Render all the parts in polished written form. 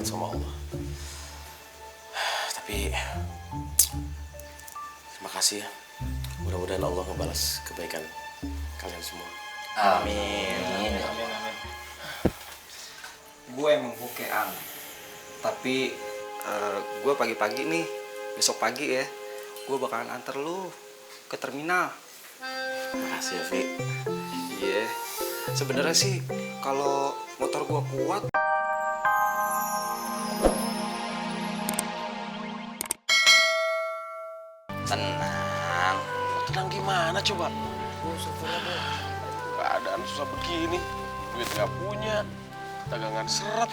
banget sama Allah. Tapi terima kasih ya. Mudah-mudahan Allah membalas kebaikan kalian semua. Amin. Gue emang bukean, tapi gue pagi-pagi nih, besok pagi ya, gue bakalan antar lu ke terminal. Makasih ya, Vi. Iya, sebenarnya sih kalau motor gue kuat. Tenang. Tenang gimana coba? Keadaan susah begini, duit nggak punya, dagangan seret,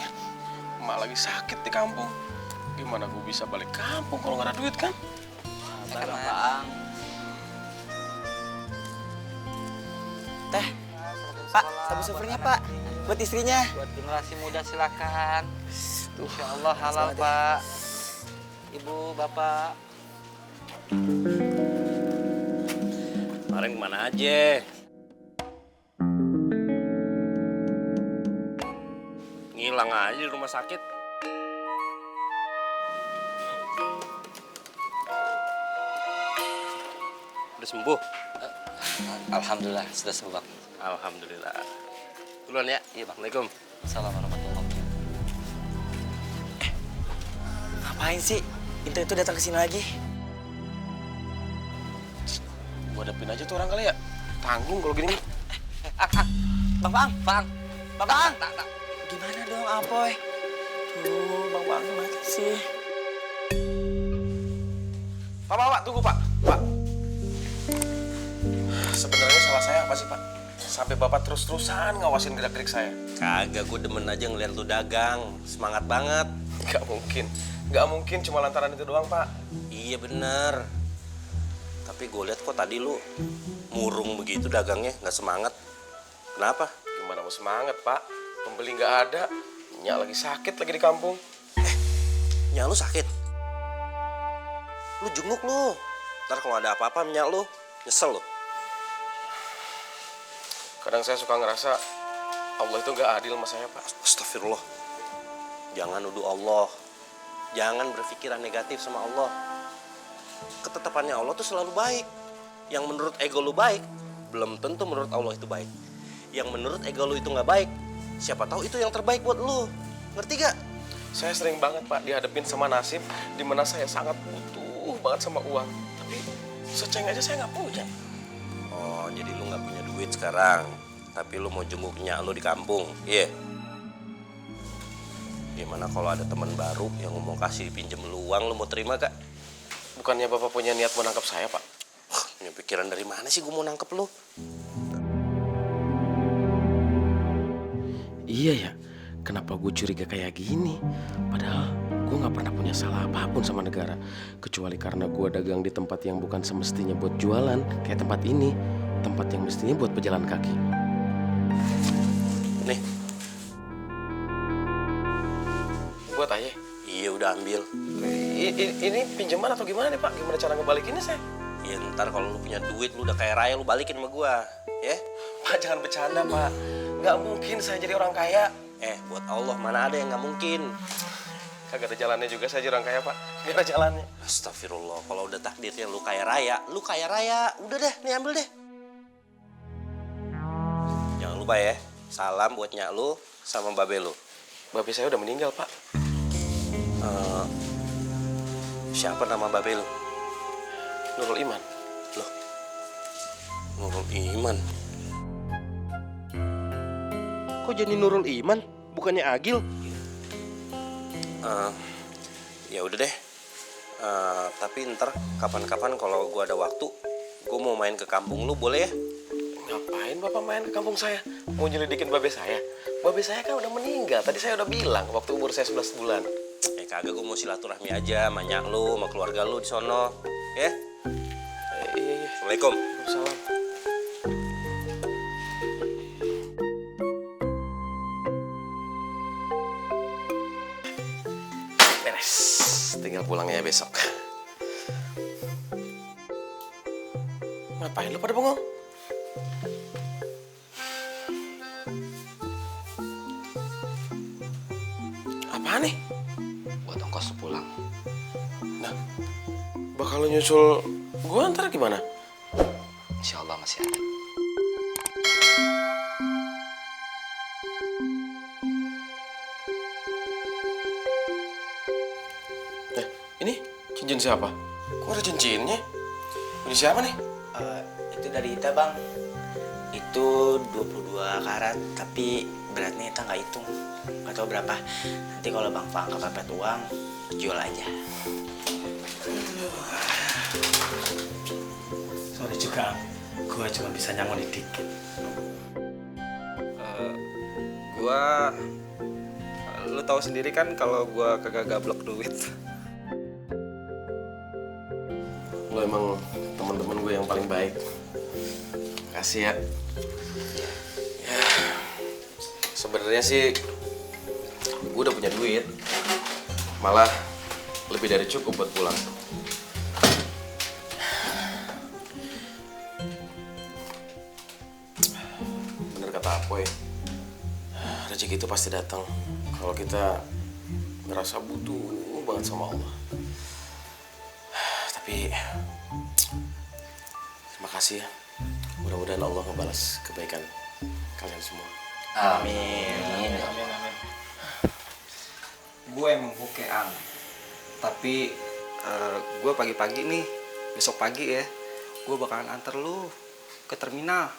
emak lagi sakit di kampung. Gimana gue bisa balik kampung kalau nggak ada duit kan? Bang. Teh, Pak, sabu suvernya Pak, buat istrinya. Buat generasi muda silakan. Insya Allah halal Pak. Ibu, Bapak. Kemarin kemana aja? Ngilang aja di rumah sakit. Udah sembuh? Alhamdulillah sudah sembuh Bang. Alhamdulillah. Duluan ya. Iya Bang. Assalamualaikum. Assalamualaikum warahmatullahi wabarakatuh. Ngapain sih? Itu datang ke sini lagi. Gua hadapin aja tuh orang kali ya. Tanggung kalau gini. Bang. Bang. Gimana dong, Apoy? Tuh, Bang mati sih. Pak, tunggu Pak. Pak. Sebenarnya salah saya apa sih Pak? Sampai Bapak terus-terusan ngawasin gerak-gerik saya. Kagak, gue demen aja ngeliat lu dagang. Semangat banget. Gak mungkin cuma lantaran itu doang Pak. Iya bener. Tapi gue lihat kok tadi lu murung begitu dagangnya, gak semangat. Kenapa? Gimana mau semangat Pak? Pembeli gak ada. Nyak lagi sakit lagi di kampung. Nyak lu sakit? Lu jenguk lu. Ntar kalau ada apa-apa nyak lu, nyesel lu. Kadang saya suka ngerasa Allah itu gak adil sama saya Pak. Astagfirullah. Jangan nuduh Allah. Jangan berpikiran negatif sama Allah. Ketetapannya Allah tuh selalu baik. Yang menurut ego lu baik, belum tentu menurut Allah itu baik. Yang menurut ego lu itu nggak baik, siapa tahu itu yang terbaik buat lu. Ngerti gak? Saya sering banget Pak dihadapin sama nasib dimana saya sangat butuh banget sama uang. Tapi seceng aja saya nggak punya. Oh, jadi lu nggak punya duit sekarang, tapi lu mau jenguk nyak lu di kampung, iya? Yeah. Gimana kalau ada teman baru yang mau kasih pinjem lu uang, lu mau terima gak? Bukannya Bapak punya niat mau nangkap saya Pak? Punya pikiran dari mana sih gue mau nangkep lu? Iya ya, kenapa gue curiga kayak gini? Padahal gue gak pernah punya salah apapun sama negara. Kecuali karena gue dagang di tempat yang bukan semestinya buat jualan. Kayak tempat ini, tempat yang mestinya buat pejalan kaki. Nih. Buat aja. Iya udah ambil. Ini pinjaman atau gimana nih Pak? Gimana cara ngebalikinnya saya? Ya ntar kalau lu punya duit, lu udah kaya raya, lu balikin sama gua, ya? Pak jangan bercanda Pak. Gak mungkin saya jadi orang kaya. Buat Allah mana ada yang gak mungkin. Kagak ada jalannya juga saya jadi orang kaya Pak. Gak ada jalannya. Astagfirullah, kalau udah takdirnya lu kaya raya, lu kaya raya. Udah deh, nih ambil deh. Jangan lupa ya, salam buat nyak lu sama babe lu. Babe saya udah meninggal Pak. Siapa nama babe lu? Nurul Iman. Loh, Nurul Iman? Kok jadi Nurul Iman? Bukannya Agil? Ya udah deh. Tapi ntar kapan-kapan kalau gua ada waktu, gua mau main ke kampung lu, boleh ya? Ngapain Bapak main ke kampung saya? Mau nyelidikin babe saya? Babe saya kan udah meninggal. Tadi saya udah bilang waktu umur saya 11 bulan. Kagak, gua mau silaturahmi aja sama nyak lu, sama keluarga lu di sono. Ya? Iya. Assalamualaikum. Salam. Beres. Tinggal pulangnya besok. Ngapain lu pada bengong? Apaan nih? langsung pulang. Nah, bakal lu nyusul gue ntar gimana? Insya Allah masih ada. Ini cincin siapa? Kok ada cincinnya? Ini siapa nih? Itu dari Ita bang. Itu 22 karat, tapi beratnya Ita nggak hitung. Nggak tahu berapa. Nanti kalau bang Fang kepepet uang, jual aja. Sorry juga, gue cuma bisa nyangoni dikit. Lu tahu sendiri kan kalau gua kagak gablok duit. Lo emang teman-teman gue yang paling baik. Makasih ya. Ya, sebenarnya sih gue udah punya duit. Malah lebih dari cukup buat pulang. Bener kata Apoy, rezeki itu pasti datang kalau kita ngerasa butuh banget sama Allah. Tapi terima kasih ya. Mudah-mudahan Allah ngebalas kebaikan kalian semua. Amin. Gue emang bukean, tapi gue pagi-pagi nih, besok pagi ya, gue bakalan anter lu ke terminal.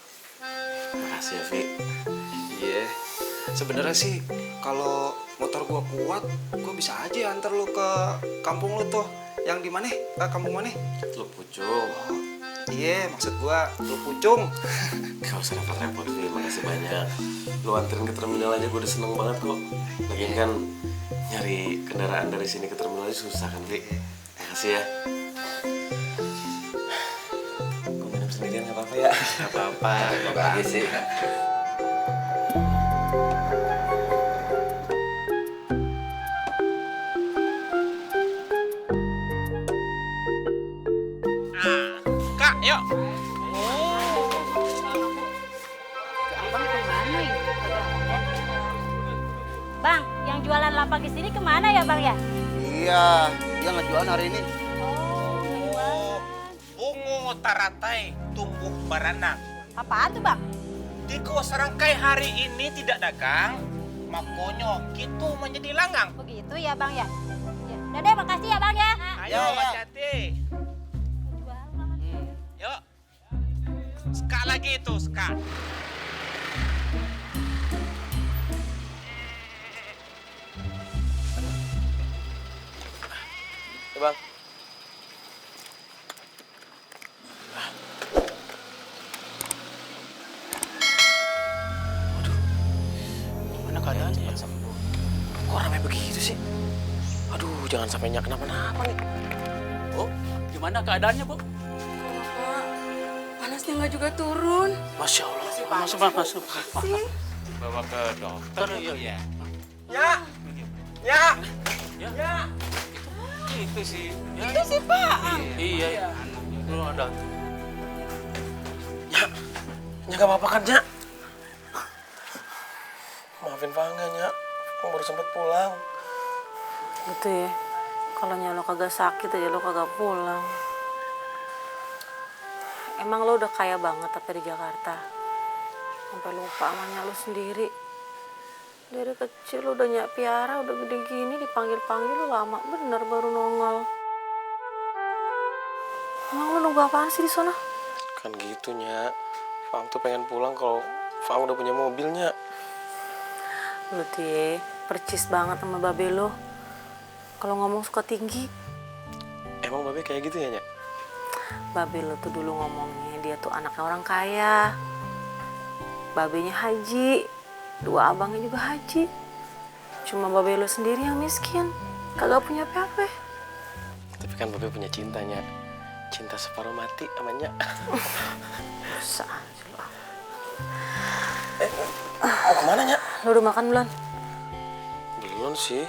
Makasih ya, Vi. Iya, sebenarnya sih kalau motor gue kuat, gue bisa aja anter lu ke kampung lu tuh. Yang di mana? Kampung mana? Lu pucung. Iya, maksud gue lu Pucung. Gak usah repot-repot, Vi. Makasih banyak. Lu anterin ke terminal aja gue udah seneng banget kok. Lagian kan nyari kendaraan dari sini ke terminal aja susah kan, Vi. Makasih ya. Gue minum sendirian gak apa-apa ya? Gak apa-apa. Bagus sih. Kak, yuk. Abang kemana ya? Bang, yang jualan lapak di sini kemana ya bang ya? Iya, dia ngejualan hari ini. Oh, jualan. Bungo taratai tumbuh baranak. Apaan tuh bang? Jika serangkai hari ini tidak dagang, makanya gitu menjadi langang. Begitu ya bang ya? Ya. Udah deh, makasih ya bang ya. Ayo, hati-hati. Jualan. Yuk. Ska lagi itu, ska. Ya, Bang. Gimana keadaan cepat sembuh? Kok ramai begitu sih? Aduh, jangan sampai nyak kenapa-napa nih. Oh, gimana keadaannya, Bu? Panasnya nggak juga turun. Masya Allah. Masuk. Bawa ke dokter ya. Ya. Itu sih. Ya. Itu sih Pak. Iya. Lu ada. Nyak gak apa-apa kan, Nyak? Maafin Fangga, Nyak. Kamu baru sempet pulang. Gitu ya. Kalau lo kagak sakit aja lo kagak pulang. Emang lo udah kaya banget tapi di Jakarta. Sampai lupa sama nyak lo sendiri. Dari kecil lo udah nyak piara, udah gede gini dipanggil-panggil lo lama bener baru nongol. Emang lo nunggu apaan sih di sana? Kan gitu, Nyak. Fang tuh pengen pulang kalau Fang udah punya mobil, Nyak. Lo tuh percis banget sama babe lo. Kalau ngomong suka tinggi. Emang Babe kayak gitu ya, Nyak? Babe lo tuh dulu ngomongnya dia tuh anaknya orang kaya. Babenya haji, dua abangnya juga haji. Cuma babe lo sendiri yang miskin, kagak punya apa-apa. Tapi kan Babe punya cinta, Nyak. Cinta separuh mati sama Nyak. Bisa aja lo. Mau kemana, Nyak? Lo udah makan belum? Belum sih.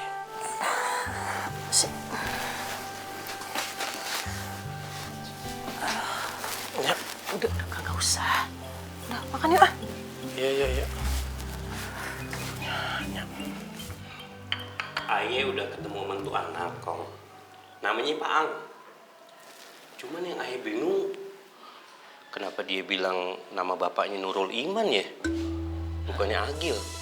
Nyak. Udah kagak usah. Udah makan yuk ah. Iya. Nyak. Aye udah ketemu mentu anak kong. Namanya Pak Ang. Cuman yang Aye bingung, kenapa dia bilang nama bapaknya Nurul Iman ya? Bukannya Agil.